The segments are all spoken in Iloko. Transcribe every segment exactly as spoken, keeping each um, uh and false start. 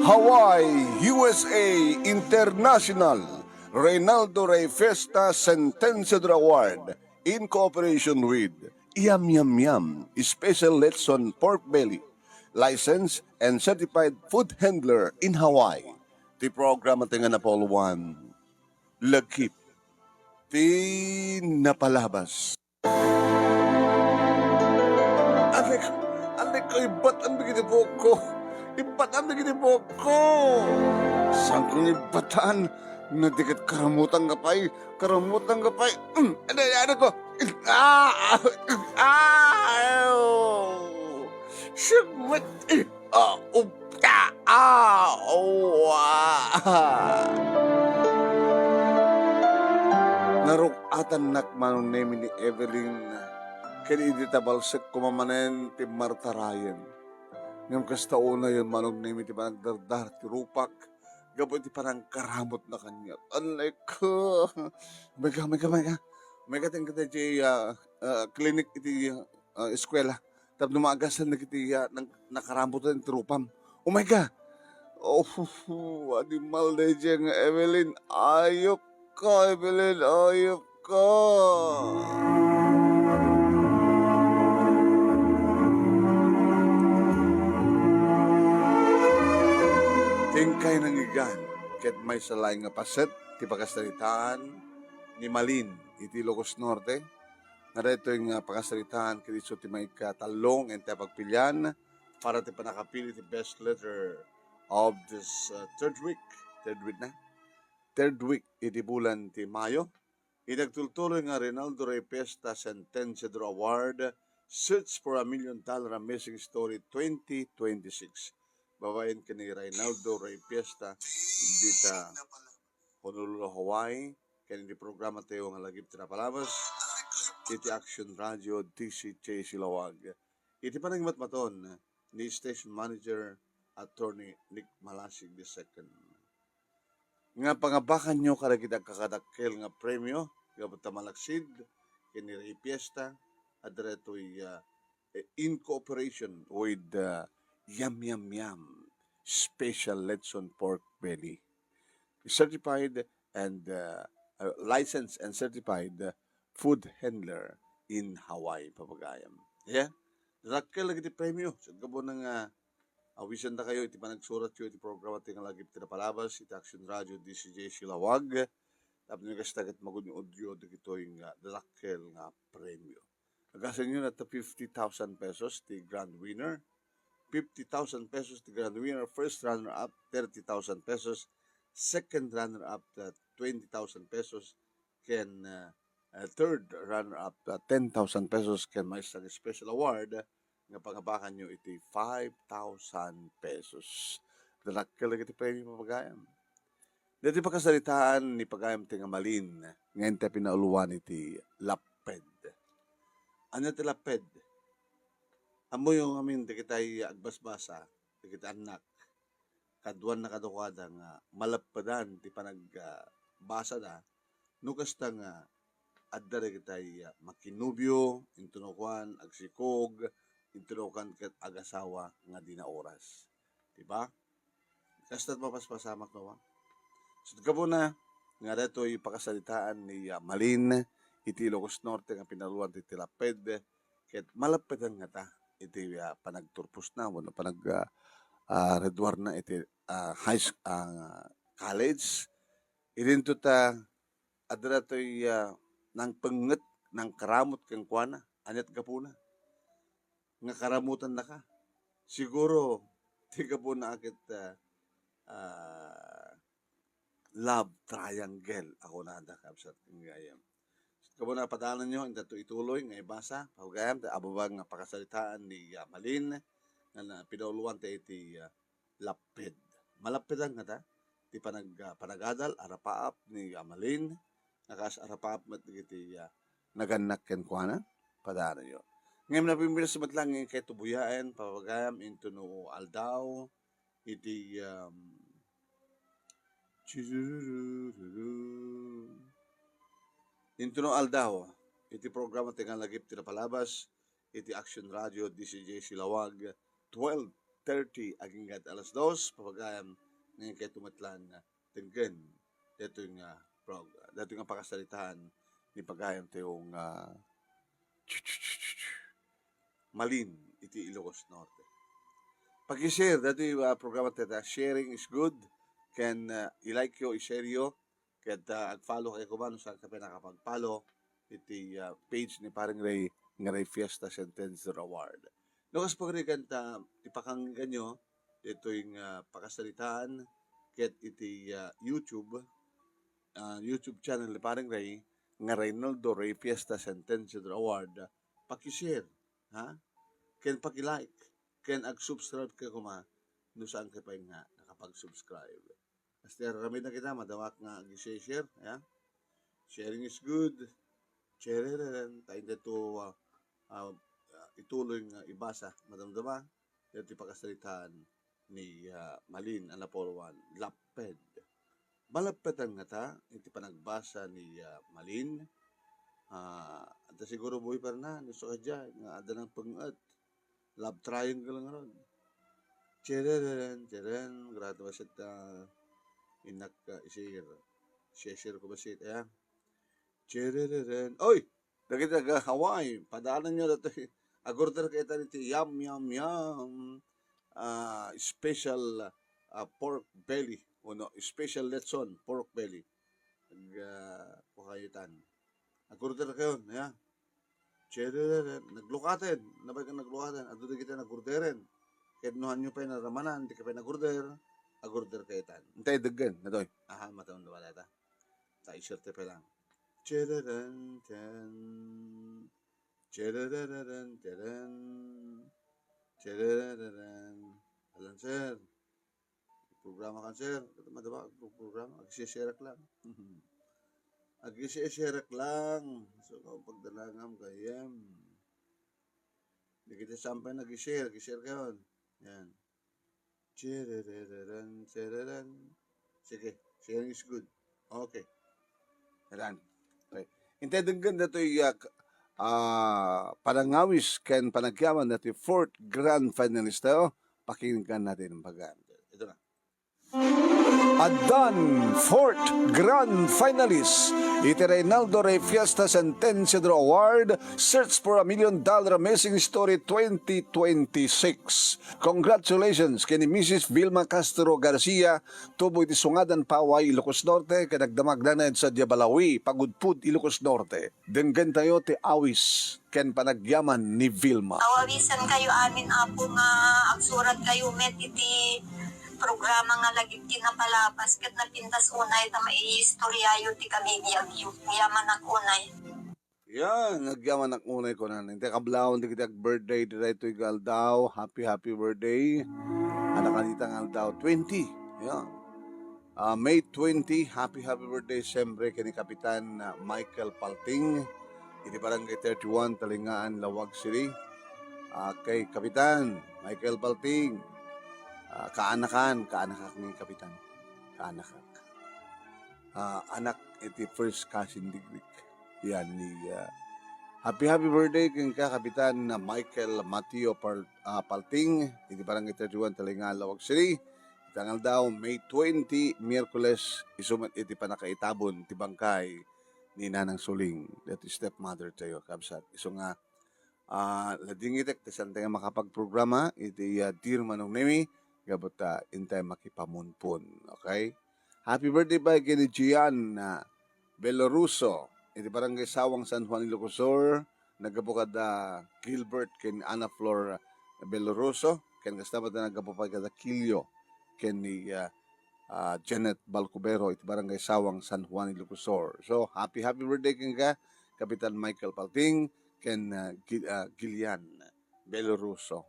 Hawaii, U S A International Reynaldo Rey Fiesta Sentenciador Award in cooperation with Yam Yam Yam Special Lechon Pork Belly, licensed and certified food handler in Hawaii. Ti programa ti nga napauloan, Lagip ti Napalabas. Anek, anek, ibbatan dagiti buokko. Ibbatan dagiti buokko. Saanko nga ibbatan? No di ket karamutan nga pay, karamutan nga pay. Mm, ano, ano ko? Ah! Ah! Siya met-, eh, ah, upta, ah, oh, ah. Naruk-atannak manong Nemi ni Evelyn, ken idi tabalsek koma manen ti martarayen. Ngem kasta unayen manong Nemi ti panagdardar ti rupak gapu iti panangkaramutna kaniak. Anay ko. Mega, mega, mega. Mega, tingkada ti, ah, ah, clinic iti, ah, eskwela. Tapno maagasan dagiti, ah, nang-, nakaramutan ti rupam. Oh my God! Oh, animal daydiay nga Evelyn. Ayop ka, Evelyn. Ayop ka. Tingkay nangigan, ket maysa laeng nga paset ti pakasaritaan ni Malin iti Ilocos Norte. Nga daytoy nga pakasaritaan ket isu ti maikatallong iti pagpilian para ti pannakapili ti best letter of this, uh, third week. Third week na. Third week iti bulan ti Mayo. Iti agtultuloy nga Reynaldo Rey Fiesta Sentenciador Award, Search for a Million Dollar Amazing Story twenty twenty-six. Babaen ken ni Reynaldo Rey Fiesta dita Honolulu, Hawaii, ken iti programa tayo nga Lagip ti Napalabas, iti Action Radio, D C J Silawag. Iti panangimatmaton ni Station Manager Attorney Nick Malasig the second. Nga pangabakanyo kadagiti agkakadakkel nga premio, gapu ta malaksid, ken ni Rey Fiesta, adda daytoy, ah, in cooperation with, uh, Yum Yum Yum Special Lechon Pork Belly. Certified and, uh, uh, licensed and certified, uh, food handler in Hawaii, papagayam. Yeah? Dakkel dagiti premio. Saan ka po nang, uh, awisan da kayo iti panagsurat yo iti programa ti nga Lagip ti Napalabas, iti Action Radio, D C J Silawag. Tapno kasta ket magun-od yo dagitoy nga dakkel nga premio. Agasan yo na ta fifty thousand pesos ti grand winner. Fifty thousand pesos ti grand winner. First runner-up, thirty thousand pesos. Second runner-up, ta twenty thousand pesos. Ken, uh, uh, third runner-up, ta ten thousand pesos. Ken maysa nga special award nga pangabakan yo iti five thousand pesos. Dakkel dagiti premio, papagayam. Daytoy pakasaritaan ni pagayam ti nga Malin, nga inta pinauluan iti lapped. Ania ti lapped? Ammoyo ngamin dagitay agbasbasa, dagiti annak, kaduanna kaduakada nga malappedan ti panag-, ah, basada, no kasta nga adda dagitay, ah, makinubio, intono kuan, agsikog, intono kuan ket agasawa nga di naoras. Di ba? Kasta ti mapaspasamak, no? Sut gapuna nga daytoy pakasaritaan ni, ah, Malin iti Ilocos Norte nga pinauluan ti, ti lapped, ket malappedan ngata iti, ah, panagturposna wenno panag-, ah, ah, graduarna iti, ah, high sch-, ah, college. Idinto ta adda daytoy, ah, nangpengnget, nangkaramut kenkuana. Ania ti gapuna? Nga karamutannaka. Siguro, ti gapuna a ket, ah, ah, love triangle a kunada, kabsat, ken gayam. Gapuna, padaananyo, intato ituloy nga ibasa, pagayam, ti ababa nga pakasaritaan ni, ah, Malin, nga na, pinauluan ta iti, ah, lapped. Malappedan ngata ti panag-, ah, panagadal, arapaap ni, ah, Malin, nga kas arapaap met dagiti, ah, nagannak kenkuana, padaananyo. Ngem napimbinas met lang nga inkay tubuyaen, papagayam, intono aldaw, iti, um, intono aldaw, iti programa ti nga Lagip ti Napalabas, iti Action Radio, D C J Silawag, twelve thirty agingga alas dos, pagayam, ngayon kayo tumatlan, denggen, detoy nga prog-, detoy nga pakasaritaan ni pagayam tayo nga Malin iti Ilocos Norte. Pag-share, detoy, ah, programa tayo, sharing is good. Ken, ah, i-like yo, i-share yo, ket, ah, ag-follow kayo koma no saan ka pay nakapag-follow iti, ah, page ni Pareng Ray nga Ray Fiesta Sentencia Award. No, kas pagarigan ta, ipakanggan yo ditoy nga pakasaritaan ket iti, ah, YouTube, ah, YouTube channel ni Pareng Ray nga Reynaldo Ray Fiesta Sentencia Award. Paki-share, ha? Ken paki-like, ken ag-subscribe kayo koma no saan kayo pay nga nakapag-subscribe. Hasta aramidna kita, madawat nga ag-share, ya. Sharing is good. Chereren, ta inda to, ah, ah, ituloy nga ibasa, madamdama, daytoy pakasaritaan ni, ah, Malin a napuluan, lapped. Malappetan ngata iti panagbasa ni, ah, Malin. Ah, adda siguro boyfriend na, no, sa kadya, nga adda nang peng-et. Love triangle ngarud. Chereren, cheren, grabe bassit, ah, innak, ah, i-share. Share-share ko bassit, ayan. Chereren. Oy! Dagiti taga Hawaii, padaananyo datoy. Ag-order kayo ita iti yum, yum, yum. Ah, special, ah, pork belly. O no, special lechon pork belly. Ag, ah, kuha kayo itan. Ag-order kayo, ya. Chereren. Naglukaten. Nabay ka naglukaten. Adu dagiti nag-orderen. Ket no hanyo pay naramanan, di ka pay nag-order, ag-order kayo itan. Intay daggen, natoy. Aha, mataon da wala ta. Ta i-share te pay lang. Chereren, chen. Chereren, chen. Chereren. Alan, sir. Programa kan, sir. Ket madama, programa. Ag-share lang. Ag-share lang. So, pagdalangam kayem. Di kita sampay nag-share. Ag-share kayo. Yan. Cherereren, chereren. Sige, sharing is good. Okay. Ayan. Okay. Intay denggen datoy, ah, k-, ah, panangawis ken panagyaman datoy fourth grand finalist tayo. Pakinggan natin ang pagayam. Ito na. Addan fourth grand finalist iti Reynaldo Rey Fiesta Sentenciador Award, Search for a Million Dollar Amazing Story twenty twenty-six. Congratulations ken ni Missus Vilma Castro Garcia, tubo iti Sungadan, Paway, Ilocos Norte, ken agdamagna iti Balawi, Pagudpud, Ilocos Norte. Denggentayo ti awis ken panagyaman ni Vilma. Awawisan kayo amin, Apo, nga agsurat kayo met iti programa nga lagip ti napalabas ket napintas unay ta maiistoryayo ti kabibiagyo. Yaman ak unay. Yan, nagyaman ak unay kunan. Intay kablaon dagiti ag-birthday daytoy nga aldaw. Happy, happy birthday. Anakan ita nga aldaw, twenty. Yan. Ah, May twenty, happy, happy birthday, siyempre, kay ni Kapitan, ah, Michael Palting, iti Barangay thirty-one, Talingaan, Laoag City. Ah, kay Kapitan Michael Palting, ah, kaanakan, kaanakak ni Kapitan. Kaanakak. Ah, anak iti first cousin degree. Yan ni, ah, happy, happy birthday kenka, Kapitan, ah, Michael Mateo Pal-, ah, Palting, iti Barangay thirty-one, Talingaan, Laoag City. Ita nga aldaw, May twenty, Miyerkules, isu met iti pannakaitabon ti bangkay ni Nanang Suling, that is stepmother tayo, kabsat. Isu nga, ah, ladingitek, ta saan tayo makapagprograma iti, ah, Dear Manong Nemi, gapu ta intay makipamunpon, okay? Happy birthday pay ken ni Gian, ah, Beloruso, iti Barangay Sawang, San Juan, Ilocos Sur, naggapu kada Gilbert ken Ana Flor Beloruso, ken kasta met naggapu pay kada Kilio ken ni, ah, ah, Janet Balcubero iti Barangay Sawang, San Juan, Ilocos Sur. So, happy, happy birthday kenka, Kapitan Michael Palting, ken, ah, Gil-, ah, Gilian Beloruso.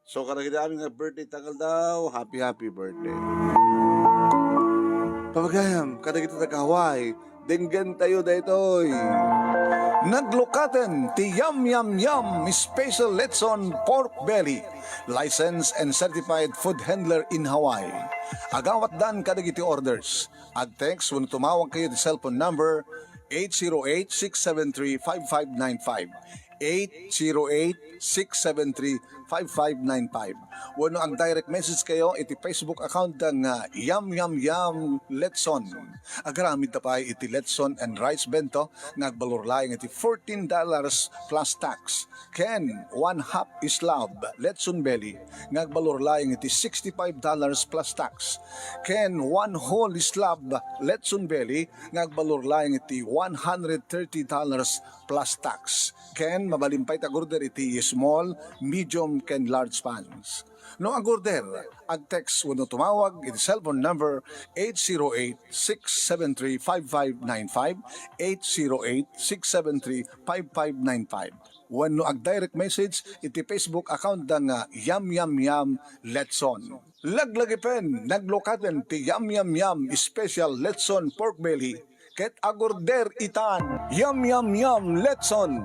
So, kadagiti amin nga birthday ita nga aldaw, happy, happy birthday. Pamagayam, kadagiti taga Hawaii, denggentayo daytoy. Naglukaten ti Yum Yum Yum Special Lechon Pork Belly, licensed and certified food handler in Hawaii. Agawatdan kadagiti orders. Ag-text wenno tumawag kayo ti cellphone number eight zero eight, six seven three, five five nine five. Eight zero eight, six seven three, five five nine five. Wenno ag-direct message kayo iti Facebook account da nga Yum Yum Yum Letson. Agaramid ta pay iti Letson and Rice Bento nga agbalor laeng iti fourteen dollars plus tax. Ken one half slab Letson Belly nga agbalor laeng iti sixty-five dollars plus tax. Ken one whole slab Letson Belly nga agbalor laeng iti one hundred thirty dollars plus tax. Ken mabalin pay ta agorder iti small, medium, ken large pans. No agorder, ag-text wenno tumawag iti cellphone number eight zero eight, six seven three, five five nine five, eight zero eight, six seven three, five five nine five. Wenno ag-direct message iti Facebook account da nga Yum Yum Yum Letson. Laglagipen, naglukaten ti Yum Yum Yum Special Letson Pork Belly ket agorder itan. Yum Yum Yum Letson,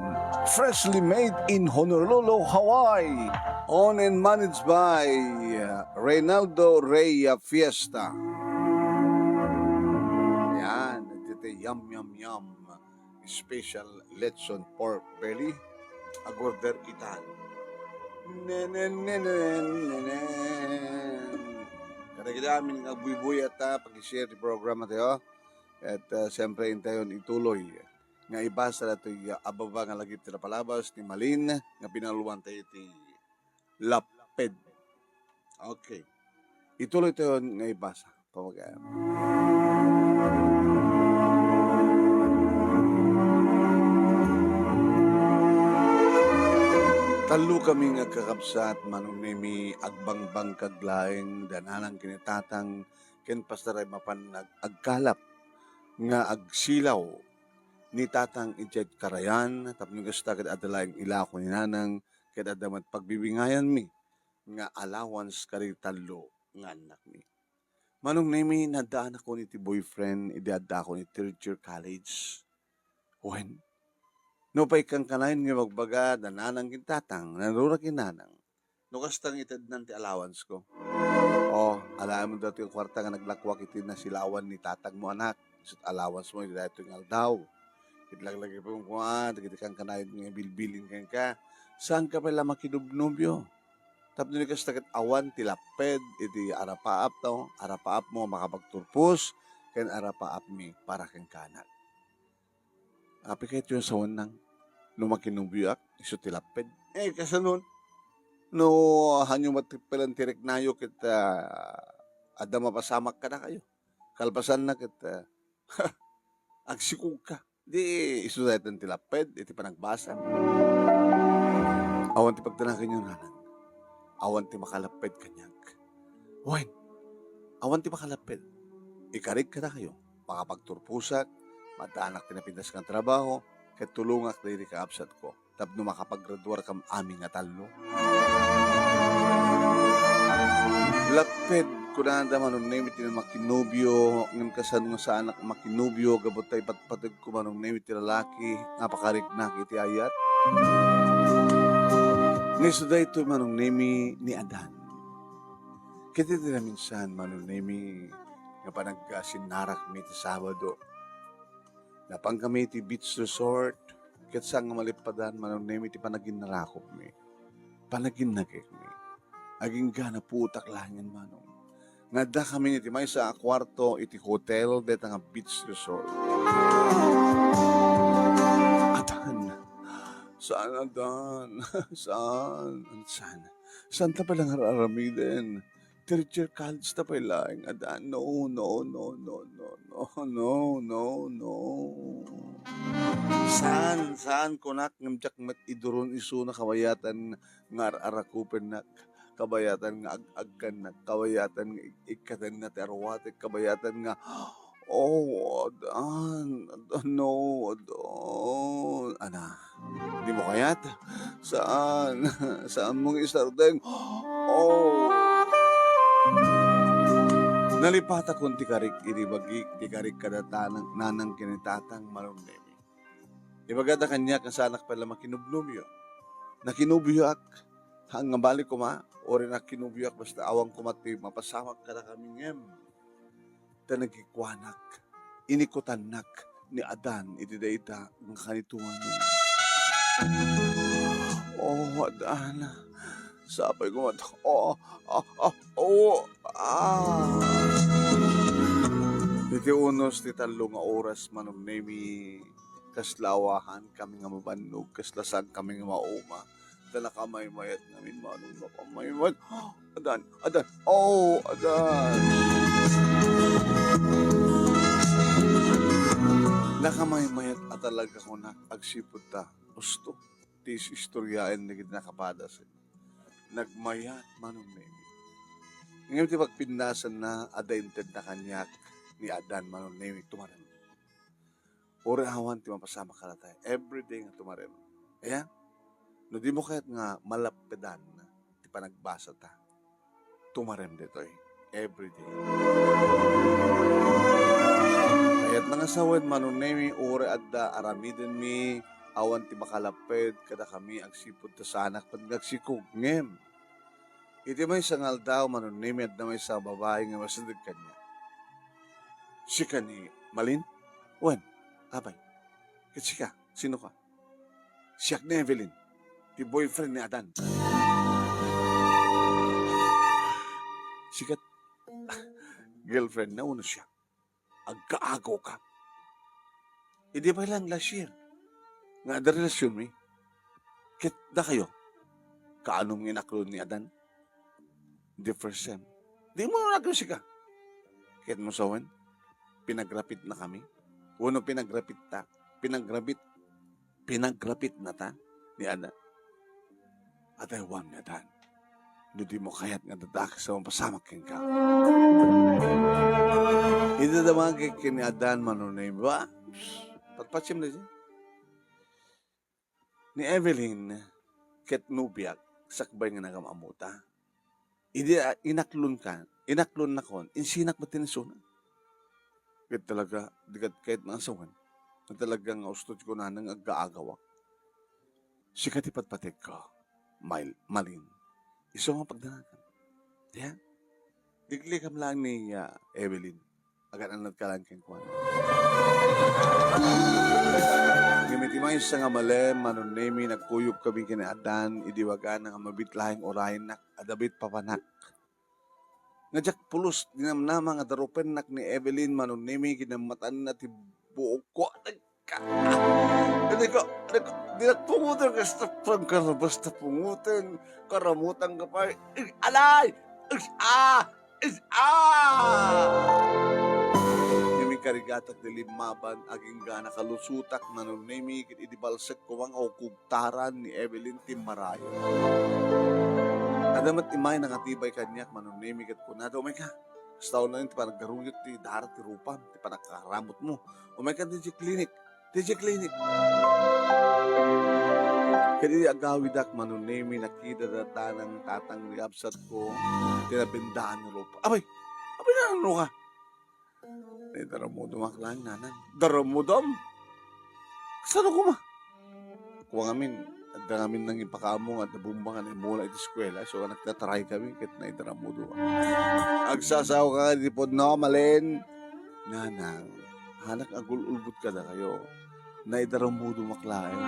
freshly made in Honolulu, Hawaii. Owned and managed by, uh, Reynaldo Rey Fiesta. Yan, iti Yum Yum Yum Special Letson Pork Belly. Agorder itan. Nenen, nenen, nenen. Kadagiti amin nga agbuybuyatta, pag-share ti programa tayo. At, ah, siyempre, intayon ituloy nga ibasa datoy, ah, ababa nga lagip ti napalabas ni Malin nga pinaluan tayo iti Laped. Okay. Ituloy tayo nga ibasa. Pamagayam. Tallo kami nga kakabsat, Manong Nemi, agbangbangkag laeng da nanang ken ni tatang ken pastaray mapan ag-, agkalap nga agsilaw ni tatang idiay karayan, tapno kasta ket adda laeng ilako ni nanang, ket adda met pagbibingayanmi nga allowance kadagiti tallo nga annakmi. Manong Nemi, naddaanak iti boyfriend idi addaak iti third year college. Wen, nupay kankanayon nga magbaga, da nanang ken tatang, nangruna ken nanang. No kasta nga itednan ti allowance ko. O, alaem datoy a kuarta nga naglakuak iti nasilawan ni tatangmo, anak. Isut' allowance mo iti daytoy nga aldaw. Ket laglagipen koma, dagiti kankanayon nga bilbilin kenka. Saanka pay la makinubnubio. Tapno di kasta ket awan ti lapped iti arapaap, to, arapaapmo makapagturpos, ken arapaapmi para kenka, anak. Apay kayatyo nga sawen, nang, no makinubioak, isu ti lapped? Eh, kasano? No, hanyo met ti palan ti riknayo ket, ah, adda mapasamak kadakayo. Kalpasanna ket, ah, agsikogka. Di isu daytan ti lapped iti panagbasa. Awan ti pagdanaganyo, nanang. Awan ti makalapped kaniak. Wen, awan ti makalapped. Ikarik kadakayo, makapagturposak, maddaanak ti napintas nga trabaho, ket tulongak dagiti kaabsatko tapno makapagraduarkam amin nga tallo. Lapped, kunada, Manong Nemi, ti makinubio, ngem kasano nga saanak makinubio, gapu ta ipatpategko, Manong Nemi, ti lalaki nga pakariknak iti ayat. Nga isu daytoy, Manong Nemi, ni Adan. Ket iti naminsan, Manong Nemi, nga panagsinnarakmi ti Sabado, napankami iti beach resort, ket saan nga malipadan, Manong Nemi, ti panaginnarakupmi, panaginnakekmi. Agingga naputak laengen, Manong, nga addakami iti maysa a kuarto iti hotel dayta nga beach resort. Adan, saan, Adan, saan, saan, saan ta pay la nga ar-aramiden? Third year college ta pay laeng, Adan. No, no, no, no. Saan, saan, kunak, ngem diak met iduron isuna, kabayatan nga ar-arakupennak, kabayatan nga ag-agkannak, kabayatan nga ig-, igkatenna ti aruatek, kabayatan nga Oh, Adan, Adan, no, Adan. Ana, di mo kayat? Saan? Saan mong isardeng? Oh. Nalipatakon ti karik idi bagik, ti karik kada tanang, nanang ken ni tatang, Manong Nemi. Ibagada kaniak nga saanak pay la makinubnubio. Nakinubioak. Haan nga bali koma, uray nakinubioak basta awan koma ti mapasamak kadakami ngem ta nagikuanak, inikutannak ni Adan iti dayta nga kanitunganon. Oh, Adan, Sapay ko man. Oo, ah, ah, oo, ah. Iti unos ti tallo nga oras, Manong Nemi, kasla awahan kami nga mabannog, kasla saan kami nga mauma. Ta nakamaymayat ngamin, Manong, nakamaymayat. Adan, adan, oh, adan. Nakamaymayat a talaga kunak, agsipud ta, usto. Ti is-, istoryaen dagiti nakapadas. Nagmayat, Manong Nemi. Ngem ti pagpinnasanna, adda intedna kaniak ni Adan, Manong Nemi, tumarem. Uray awan ti mapasamak kadatayo. Everyday nga tumarem. Ayan. No dimo kayat nga malappedan ti panagbasata, tumarem ditoy. Everyday. Kayatna nga sawen, Manong Nemi, uray adda aramidenmi, awan ti makalapped kadakami agsipud ta saanak met nga agsikog. Ngem, iti maysa nga aldaw, Manong Nemi, adda maysa a babai nga masendeg kaniak. Sika ni Malin? Wen, apay. Ket sika, sinoka? Siak ni Evelyn, ti boyfriend ni Adan. Sikat, girlfriend na wenno siak? Agkaagaw ka. Idi pay lang last year nga adda relasyonmi. Ket dakayo, kaano nga inaklon ni Adan? The first time. Di mo naglusika. Ket mo sawen, pinagrapit na kami. Wenno pinagrapit ta. Pinagrapit. Pinagrapit na ta ni Adan. Atay wan ni Adan. No di mo kayat nga dadak sa mapasamak kenka. Iti damag ken ni Adan, Manong Nemi, ba? Patpatsim na siya. Ni Evelyn ket nobiak sakbay nga nagam-ammota. Idi, ah, inaklon ka, inaklon nakon, insinak met ti nasona. Ket talaga, di ket kayat nga asawen. Nga talaga nga ustot kunana nga agkaagawak. Sika ti patpategko, Mal-, Malin. Isu nga pagdanagan. Ya? Liklikam lang ni, ah, Evelyn. Agan-anad ka lang kenkuana. Ngem iti maysa nga malem, Manong Nemi, nagkuyog kami ken ni Adan, idi wagana nga mabit laeng urayennak, adda met papanak. Nga diak pulos, dinamnama nga darupennak ni Evelyn, Manong Nemi, ginammataenna ti buokko. Ka-, Aray ko, aray ko, dinak pungoten, kasta pang karabas ta pungoten, karamutan ka pay. Ig-, alay! Ig-, ah! Ig-, ah! Nemi karigatak ti limmaban, agingga nakalusotak, Manong Nemi, ket idi balsek koma nga ukugtaran ni Evelyn ti marayo. Adda met immay nangatibay kaniak, Manong Nemi, ket kunada, "Umayka. Kasta unay ti panaggaruyot ti darat ti rupam, ti panagkaramutmo. Umayka ditoy clinic." Ditoy clinic. Ket idi agawidak, Manong Nemi, nakita dayta nang tatang ni kabsatko, ti nabendaan ni rupam. Abay! Abay, nano ka? Naidaramudom ak laeng, nanang. Daramudom? Kasano koma? Kua ngamin, adda ngamin nangipakaammo nga adda bomba nga naimula iti eskuela, isu nga nagtatry kami ket naidaramudom. Agsasaoka nga iti pudno, Malin. Nanang, hanak agul-ulbod kadakayo. Naidaramudom ak laeng.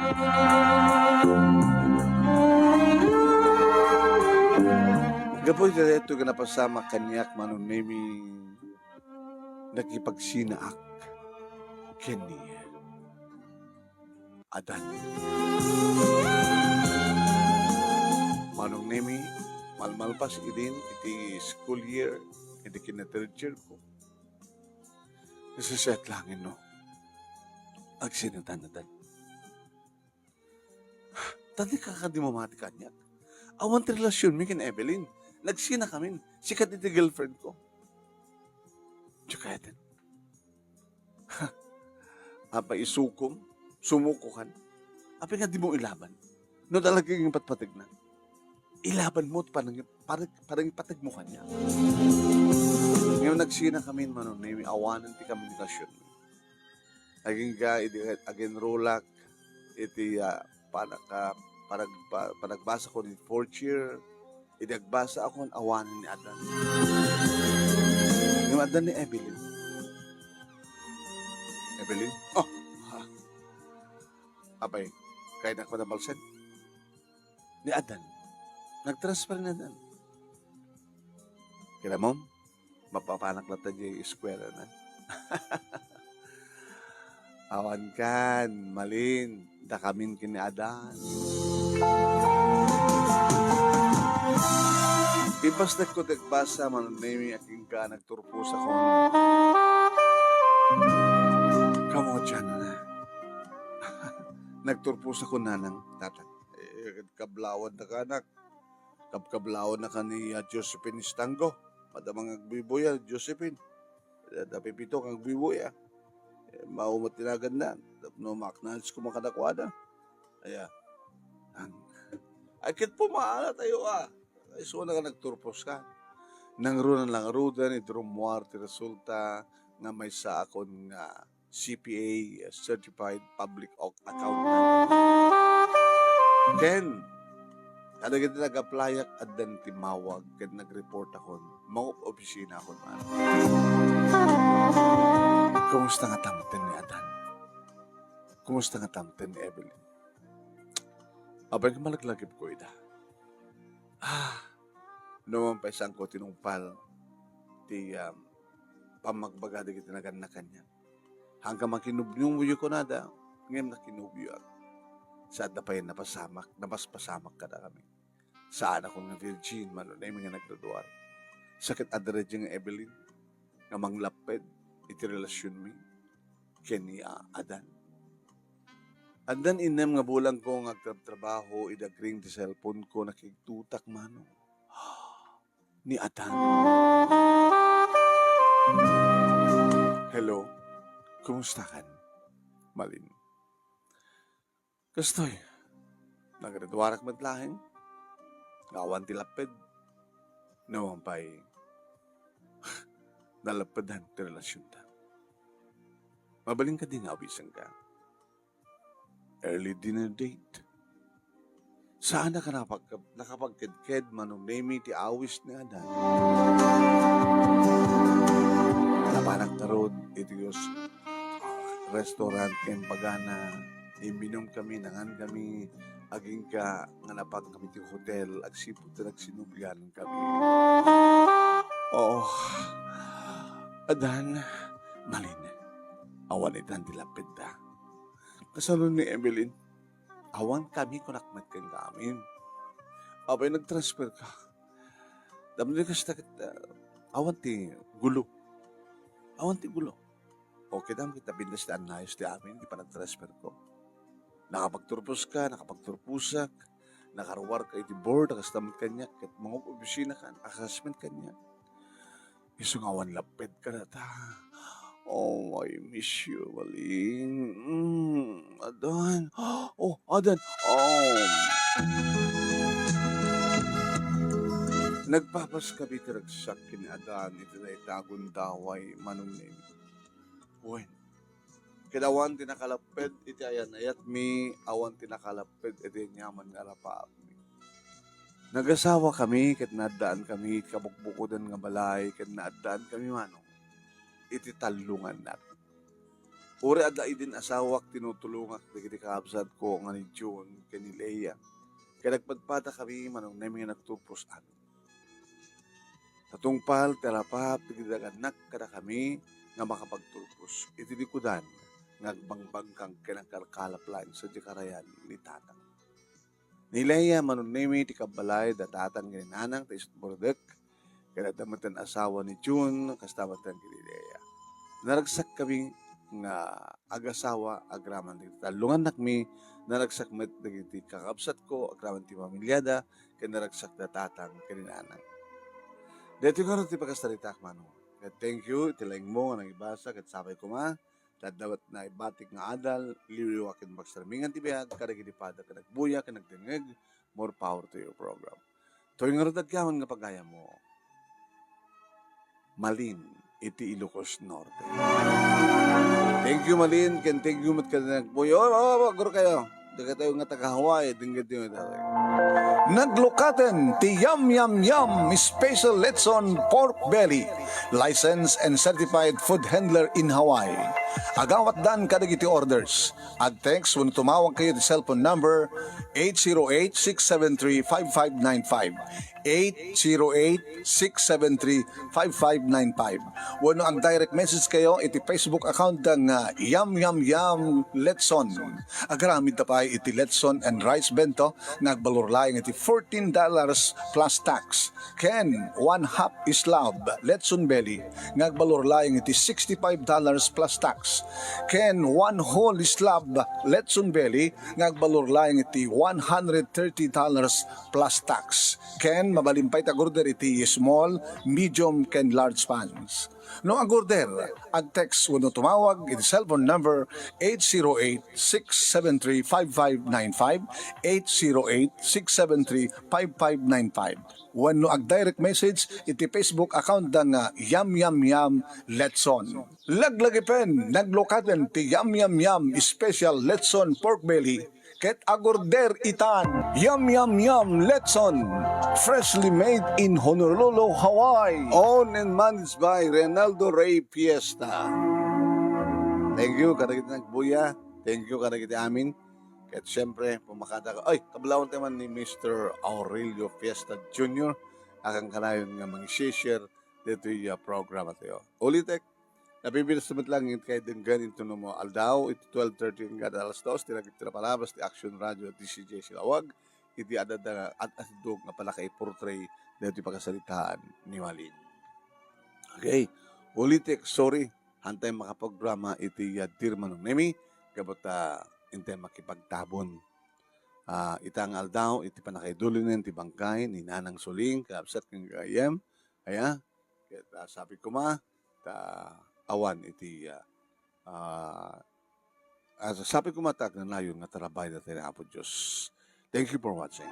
Gapu iti daytoy nga napasamak kaniak, Manong Nemi, nakipagsinaak ken ni Adan. Manong Nemi, malmalpas idin iti school year, iti kina third year ko. Nasasayaat laeng no agsinatan, Adan. Tadi ka, kadi mamati kaniak. Awan ti relasyonmi ken Evelyn. Nagsina kamin. Sika ti girlfriend ko. Diak kayaten. Apay isukom? Sumukokan? Apay nga dimo ilaban? No talaga nga patpategna, ilaban mo ti panang-, parang, parang ipateg mo kanya. Ngayon, nagsina kami, Manong Nemi, awanan ti komunikasyon. Agingga, idi aginrulak iti, ah, panaka-, panagba-, panagbasa ko ni fourth year, idi agbasa ako, awanan ni Adan. Yung Adan ni Evelyn. Evelyn? Oh! Ha? Apay, kaynak madambalsen? Ni Adan. Nag-transfer ni Adan. Kila mo, mapapanak latta diay eskuela na. Awan kan, Malin, dakamin ken ni Adan. Ibasnekko ti agbasa, Mano Nemi, agingga nagturpos akon. Kamo diay, nagturpos akon, nanang, tatang. Eh, kablawan da kanak. Kabkablawan na kan ni, ah, Josephine Estango. Madama nga agbuybuya, Josephine. Eh, da Pepito nga agbuybuya. Eh, mao met ti naganna. Tapno ma-acknowledge koma kadakuada. Aya. Ang, ay, ket pumaana tayo, ah. Ay, so na nga nagturpos ka. Nangruna, nangruna ni Drumwar ti resulta nga maysa akon nga C P A, Certified Public Ac-, Accountant. Ken, kadagiti nag-applyak, addan timmawag ken nag-report akon, mangob-opisina akon man. Kumusta ngata metten ni Adan? Kumusta ngata metten ni Evelyn? Apay nga malaglagipko ida. Ah, no man pay saanko tinungpal ti, um, pammagbaga dagiti naganna kaniak. Hangga makinubnubyo kunada, ngem nakinubyoak. Sa adda pay napasamak, napaspasamak kadakami. Saanakon nga virgin, Mano Nemi, nga naggraduar. Sa ket adda daydiay nga Evelyn nga manglapped iti relasionmi ken ni, ah, Adan. Addan innem nga bulangko nga agtrabtrabaho, idi agring ti cellphoneko, nakigtutak, Mano. Ni Adan. Hello, kumusta kan, Malin? Kastoy, naggraduarak met laeng. Nga awan ti lapped. No man pay, nalappedan ti relasionta. Mabalin kadi nga awisenka? Early dinner date. Saan a nakapag-, nakapagkedked, Mano Nemi, ti awis ni Adan. Napanak ngarud iti us-, restaurant ken pagana, imminum kami, nangan kami, agingga nga napan kami ti hotel, agsipud ta nagsinublian kami. Oh, Adan, Malin, awan itan ti lappedda. Kasano ni Evelyn? Awan kami, kunak met kenka amin. Apay nagtransfer ka? Tapno di kasta ket, ah, awan ti gulo. Awan ti gulo. Okay, dam kita pintas ti annayos ti amin, ti panagtransfer ko. Nakapagturpos ka, nakapagturposak, nakaruar ka iti board, kasta met kaniak, ket mangob-opisina ka, assessment kaniak. Isu nga awan lapped ka data. Oh, I miss you, Malin. Mm, Adan. Oh, Adan. Oh. Nagpapas kami ti ragsak ken ni Adan iti dayta a gundaway, Mano Nemi. Wen, ket awan ti nakalapped iti ayan-ayatmi, awan ti nakalapped iti aniaman nga arapaapmi. Nagasawa kami ket naaddaan kami iti kabukbukodan nga balay ket naaddaan kami, Manong, iti tallongannak. Uray adda idin asawak, tinutulongak dagiti kakabsatko nga ni June ken ni Leia. Ket nagpadpada kami, Manong Nemi, nga nagturpos amin. Ta tungpal ti arapaap dagiti nagannak kadakami nga makapagturpos iti likudan nga agbangbangkang ken agkalkalap laeng sadiay karayan ni Tatang. Ni Leia, Manong Nemi, ti kabbalay da Tatang ken ni Nanang ta isu't burdek, ket adda metten asawa ni June, kasta metten ken ni Leia. Naragsak kami nga agasawa agraman dagiti tallongannakmi, naragsak met dagiti kakabsatko agraman ti pamiliada, ken naragsak da Tatang ken ni Nanang. Daytoy ngarud ti pakasaritaak, Manong. Ket thank you iti laingmo nga nangibasa, ket sapay koma ta adda met naibatik nga adal, liwliwa ken magsarmingan ti biag kadagiti pada ken agbuya ken agdengngeg. More power to your program. Toy ngarud ti gawam nga pagayammo. Malin iti Ilocos Norte. Thank you, Malin, ken thank you met kadagiti nagpuyo. Oh, oh, oh, agurkayo. Dagitoy nga taga Hawaii, dengngegyo ita. Naglukaten ti Yum Yum Yum Special Letson Pork Belly, licensed and certified food handler in Hawaii. Agawatdan kadagiti orders. Ag-text wenno tumawag kayo ti cellphone number eight zero eight, six seven three, five five nine five. Eight zero eight, six seven three, five five nine five. Wenno ag-direct message kayo iti Facebook account da nga Yum Yum Yum Letson. Agaramid ta pay iti Letson and Rice Bento nga agbalor laeng iti fourteen dollars plus tax. Ken one half slab Letson Belly nga agbalor laeng iti sixty-five dollars plus tax. Ken one whole slab Letson Belly nga agbalor laeng iti one hundred thirty dollars plus tax. Ken mabalin pay ti ag-order iti small, medium, ken large pans. No ag-order, ag-text wenno tumawag iti cellphone number eight zero eight, six seven three, five five nine five, eight zero eight, six seven three, five five nine five. Wenno ag-direct message iti Facebook account da nga Yum Yum Yum Letson. Laglagipen, naglukaten ti Yum Yum Yum Special Letson Pork Belly ket ag-order itan. Yum Yum Yum Letson, freshly made in Honolulu, Hawaii. Owned and managed by Reynaldo Rey Fiesta. Thank you kadagiti nagbuya. Thank you kadagiti amin. Ket siyempre, pumakada ka. Ay, kablawan tayo man ni Mister Aurelio Fiesta Junior. Akan kanayon nga mangi-share ditoy, ah, programa tayo. Ulitek, nabibinas met lang iti kay denggen iti no mo aldaw, iti twelve thirty hanggang alas dos, ti nagitira palabas ti Action Radio, D C J Silawag, iti adda at atidog nga palaka i-portray ditoy pakasaritaan ni Malin. Okay. Ulitek, sorry. Hantay makaprograma iti, ah, Dear Manong Nemi, kabut, ah, intay makipagtabon. Ah, ita nga aldaw, iti pannakaidulinen ti bangkay ni Nanang Suling, kaabsat ken gagayem, aya, ket, ah, sapay koma, ta awan iti, ah, ah, ah, sapay koma ta agnanayon nga tarabay datayo ni Apo Dios. Thank you for watching.